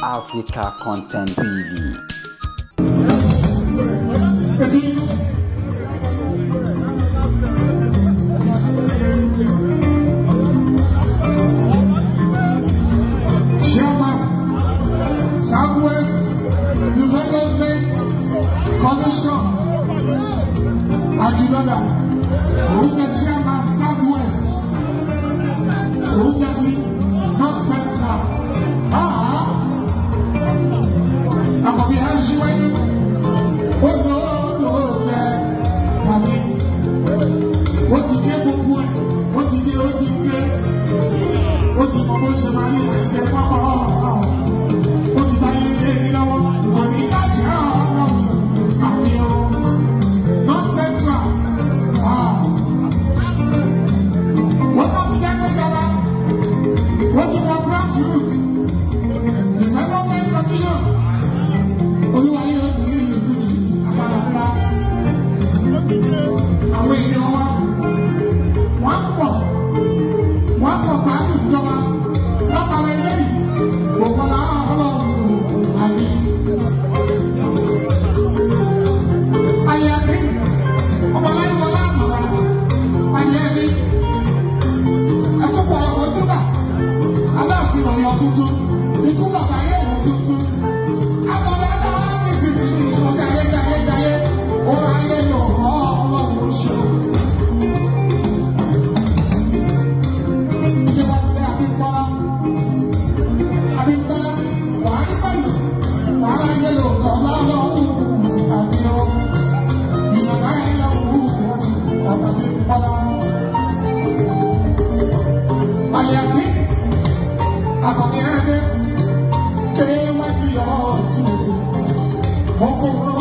Africa Content TV. Chairman, Southwest Development Commission, Ajilola, Oúnjẹ Chairman Southwest, Oúnjẹ ti North Central, Àkọ́bí Aṣíwájú, olóòlóòlẹ́ màmí, ó ti dé gbogbo ẹ̀, ó ti dé, ó ti dé, ó ti mọ bó ṣe máa ní ẹsẹ̀ pápá ọ̀hún, ó ti bá yé lé ní lọ́wọ́, kò ní bàjẹ́ ọ̀hún, àmì o, North Central, wọ́n bá ti dá pé dára, wọ́n ti wọ grassroots development commission, olúwa yóò ní ìlú fújì àpárá ńlá, àwọn èèyàn wa, wọ́n pọ̀. Wọ́n pọ̀ pàálù ìjọba látara ilé yìí gbogbo ọlọ́run àmì. Ayé ọmọláyé wọlé àtàrà ayé ẹni ẹtúpọ̀ ọmọ ojúbà aláàfin Ọ̀yọ́ tuntun ikú bàbá ayé ẹ̀rọ tuntun. Àbọ̀dá ní ti ní ọjà ayé jayé jayé ọ̀rọ̀ ayé lò ọ́ ọlọ́run ṣe o. Mo fún un.